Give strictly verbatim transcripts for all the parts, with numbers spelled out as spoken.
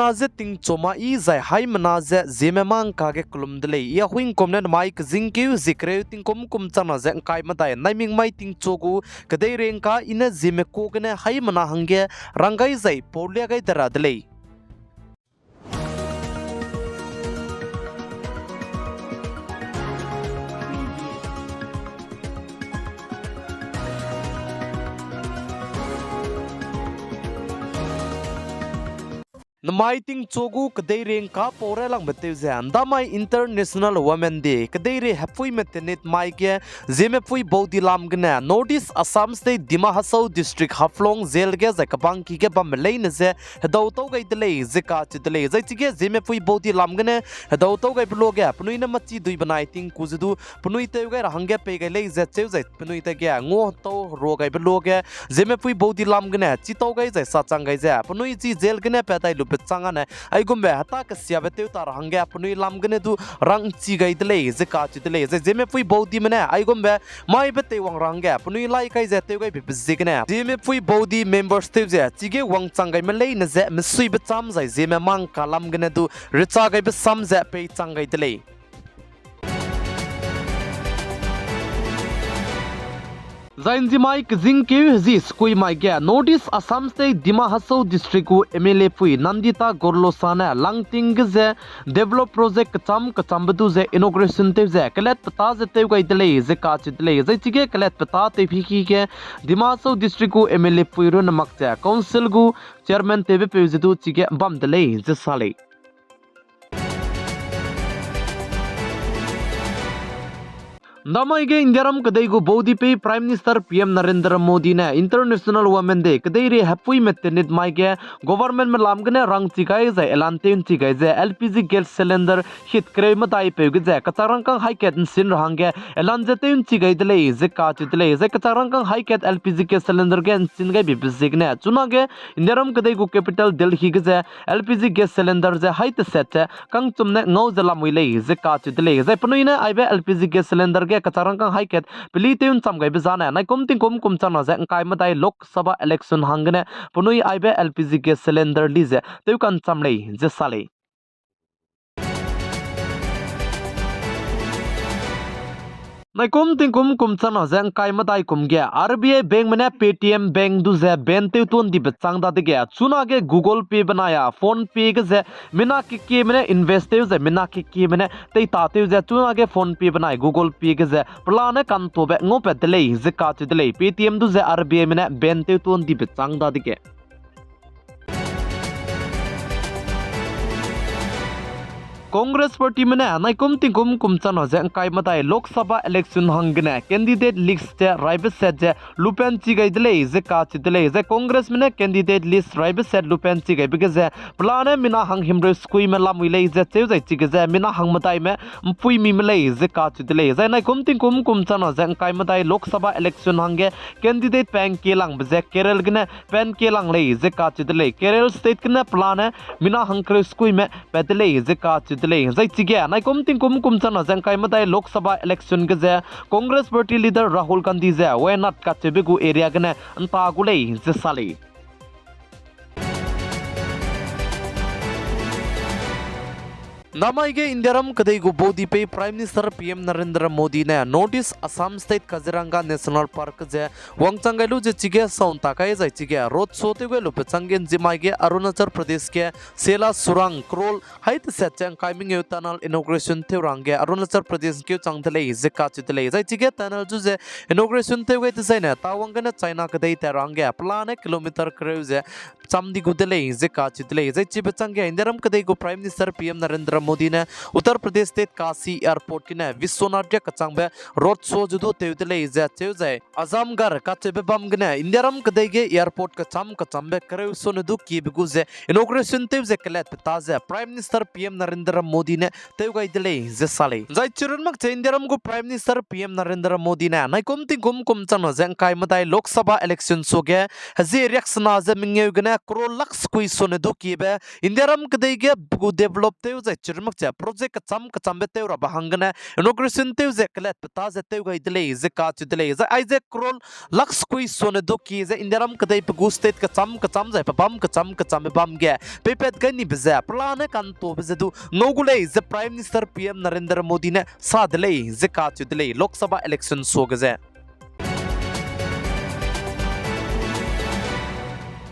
Na ze tingchu ma i zai haimena ze Zeme mangka ge kelum de lei. I a huingkum ne namai kezingkeu zie kereu tingkum kum changna ze ngkai medai naimik mai tingchu gu kedeirei ngka i ne Zeme ka gene haimena hangge rang gai zai paulia gai de ra de lei. Namai tingchu gu kedeirei ngka pau railangbe tew ze, ndamai International Women Day, kedeirei hepui metenit mai ge, Zemepui baudi lam gene, North East Assam State, Dima Hasao District, Haflong Jail ge zai kebangki ge bamme leine ze, hedau tau gai de lei, ze kacheu de lei. Zai chige Zemepui baudi lam gene, hedau tau gaibe luage, penui ne machi dui benai tingku ze du, penui tew gai ra hangge pei gai lei ze cheu zai penui dage ngua tau rua gaibe luage, Zemepui baudi lam gene, chi tau gai zai sachang gai ze, penui chi jail gene pat dai lube chang ane, aigumbe heta kesiabe tew ta ra hangge, penui lam gene du rang chi gai de lei, ze kacheu de lei. Zai Zemepui baudime ne, aigumbe maibe teiwang ra hangge, penui lai kai ze tew gaibe ziegene, Zemepui baudi members tew ze, chige wangchang gaime leine ze, mesuibe cham zai Zeme mangka lam gene du, recha gaibe sam ze peichang gai de lei. Zai nzimai kezingkeu hezi sekui mai ge North East Assam State Dima Hasao District gu M L A pui Nandita Gorlosa ne Langting ge ze develop project kecham kechambe du ze inauguration tew ze kelatpeta ze tew gai de lei ze kacheu de lei. Zai chige kelatpeta tewpiki ge Dima Hasao District gu M L A pui runne mak ze council gu chairman tewbe peu ze du chige bam de lei ze sa lei. Ndamai ge Indiaram kedei gu baudipei Prime Minister P M Narendra Modi ne International Women Day kedeirei hepui metenit mai ge governmentme lam gene rangchi gai zai elan tew nchi gai ze L P G gas cylinder hit kereu medaipeu ge ze kechak rangkâng haî kat nsin ra hangge elan ze tew nchi gai de lei ze kacheu de lei. Zai kechak rangkâng haî kat L P G gas cylinder ge nsin gaibe ziegene chunage Indiaram kedei gu capital Delhi ge ze L P G gas cylinder ze haî teset ze kangchum ne ngau ze lamui lei ze kacheu de lei. Zai penui ne aibe L P G gas cylinder ge kechak rangkâng haî kat peli tew ncham gaibe zane naikum tingkum kum changna ze ngkai medai Lok Sabha election hanggene penui aibe L P G gas cylinder li ze tew kancham lei ze sa lei. Naikum tingkum kum changna ze ngkai medai kum ge R B I Bankme ne Paytm Bank du ze ban tew tuâ ndibe chang dadege chunage Google Pay benai a PhonePe ge ze mina kekieme ne invest tew ze mina kekieme ne teitatew ze chunage PhonePe benai Google Pay ge ze pelane kantobe ngaupat de lei ze kacheu de lei. Paytm du ze R B Ime ne ban tew tuâ ndibe chang dadege Congress Partyme ne naikum tingkum kum changna ze ngkai medai Lok Sabha election hanggene candidate list ze raibe set ze lupan chi gai de lei ze kacheu de lei. Zai Congressme ne candidate list raibe set lupan chi gaibe ge ze pelane mina hang himreu sekuime lamui lei ze cheu zai chige ze mina hang medaime mpuimi me lei ze kacheu de lei. Zai naikum tingkum kum changna ze ngkai medai Lok Sabha election hangge candidate pan kelangbe ze Kerala gene pan kelang lei ze kacheu de lei. Kerala state gene pelane mina hang kereu sekuime pat de lei ze kacheu de lei. Zai chige naikum tingkum kum changna ze ngkai medai Lok Sabha election ge ze Congress Party leader Rahul Gandhi ze Wayanad kacheube gu area gene nta gu lei ze sa lei. Namai ge Indiaram kedei gu baudipei Prime Minister P M Narendra Modi ne North East Assam State Kaziranga National Park ze wangchang gai lu ze chige sau nta kai zai chige road show tew gai lube changge nzimai ge Arunachal Pradesh ge Sela Surang crore haî teset ze ngkai mengeu tunnel inauguration tew ra hangge Arunachal Pradesh keu chang de lei ze kacheu de lei. Zai chige tunnel zu ze inauguration tew gai dezaine tawang gene China kedei tat ra hangge pelane kilometer kereu ze cham di gu de lei ze kacheu de lei. Zai chibe changge Indiaram kedei gu Prime Minister P M Narendra Modi ne Uttar Pradesh State Kashi Airport gene Vishwanath ria kechangbe road show zu du tew de lei ze cheu zai Azamgarh kacheube bam gene Indiaram kedei ge airport kecham kechambe kereu sone du kiebe gu ze inauguration tew ze kelatpeta ze Prime Minister P M Narendra Modi ne tew gai de lei ze sa lei. Zai chirun mak che Indiaram gu Prime Minister P M Narendra Modi ne naikum tingkum kum changna ze ngkai medai Lok Sabha election suage hezie riaksena ze mengeu gene crore lakh sekui sone du kiebe Indiaram kedei ge gu develop tew zai chirun makche project kecham kechambe tew rabe hanggene inauguration tew ze kelatpeta ze tew gai de lei ze kacheu de lei. Zai aize crore lakh sekui suane duki ze Indiaram kedeipe gu state kecham kecham zai pebâm kecham kechambe bam ge peipat gai nibe ze pelane kantobe ze du ngau gu lei ze Prime Minister P M Narendra Modi ne sa de lei ze kacheu de lei, Lok Sabha election suage ze.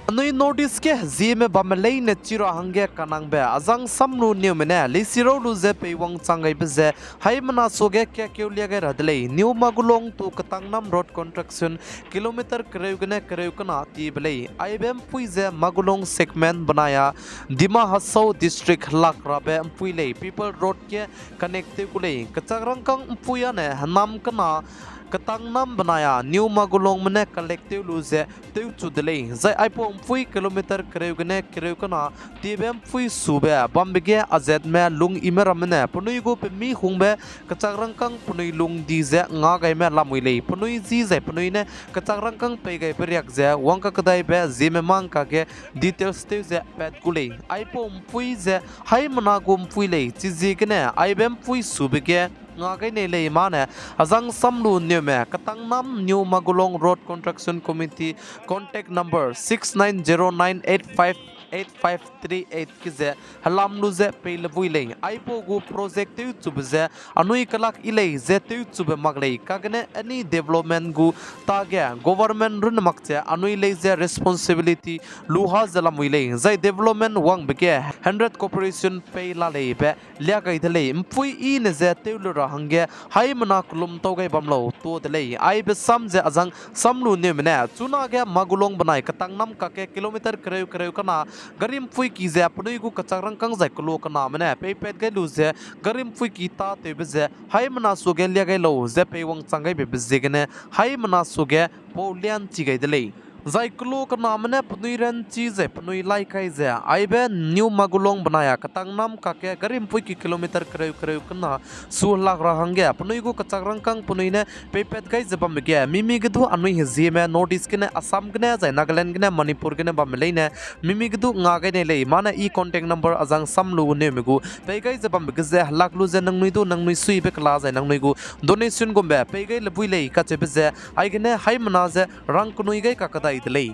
Anui North East ge Zeme bamme leine chi ra hangge kanangbe azang samlu neume ne leisi rau lu ze peiwangchang gaibe ze haimena suage kakeu lia gai ra de lei. New Magulong to Ketangnam road construction kilometer kereu gene kereu kena tiebe lei. Aibe mpui ze Magulong segment benai a Dima Hasao district helak rabe mpui lei. People road ge connect tew gu lei. Kechakrangkâng mpui â ne henam kena Ketangnam benai a New Magulongme ne connect tew lu ze tewchu de lei. Zai aipau mpui kilometer kereu gene kereu kena tiebe mpui sube bambe ge azatme lung ime ramme ne penui gu pemi hungbe Kechakrangkâng penui lung di ze nga gaime lamui lei. Penui ji zai penui ne Kechakrangkâng pei gaibe riak ze wangkakedaibe Zeme mangka ge details tew ze pat gu lei. Aipau mpui ze haimena gu mpui lei, chiziegene aibe mpui sube ge nga gai nei lei mâ ne azang samlu neume Ketangnam New Magulong Road Construction Committee contact number six nine zero nine eight five eight five three eight ge ze helam lu ze pei levui lei. Aipau gu project tewchube ze anui kelak yi lei ze tewchube mak lei. Kagene any development gu tage government runne makche anui lei ze responsibility lu ha ze lamui lei. Zai development wangbe ge hundred cooperation pei la leibe lia gai de lei. Mpui yi ne ze tew lu ra hangge haimena kelum tau gai bam lau tuâ de lei. Aibe sam ze azang samlu neume ne chunage Magulong benai Ketangnam kakge kilometer kereu kereu kena gari mpui ki ze penui gu Kechakrangkâng zai kelo kename ne peipat gai lu ze gari mpui ki tâtewbe ze haimena suage lia gai lau ze peiwangchang gaibe be ziegene haimena suage pau lianchi gai de lei. Zai kelo kename ne penui ranchi zai penui lai kai ze aibe New Magulong benai a Ketangnam kakge gari mpui ki kilometer kereu kereu kena su helak ra hangge penui gu Kechakrangkâng penui ne peipat gai ze bambe ge mimi ge du anui Hezieme North East gene Assam gene zai Nagaland gene Manipur gene bamme leine mimi ge du nga gai nei lei. Mâ ne i contact number azang samlu gu neume gu pei gai ze bambe ge ze helak lu ze nangnui du nangnui suibe kela zai nangnui gu donation gumbe pei gai levui lei kacheube ze aigene haimena ze rang kenui gai kakadai de lei.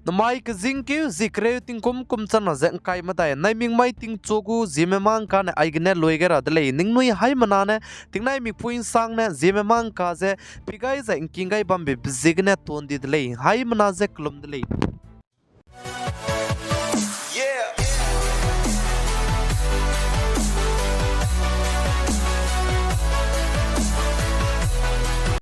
Namai kezingkeu zie kereu tingkum kum changna ze ngkai medai naimik mai tingchu gu Zeme mangka ne aigene lui gai ra de lei. Ningnui haimena ne tingnai mikpui nsang ne Zeme mangka ze pi gai zai ngking gai bambe be ziegene tundi de lei. Haimena ze kelum de lei.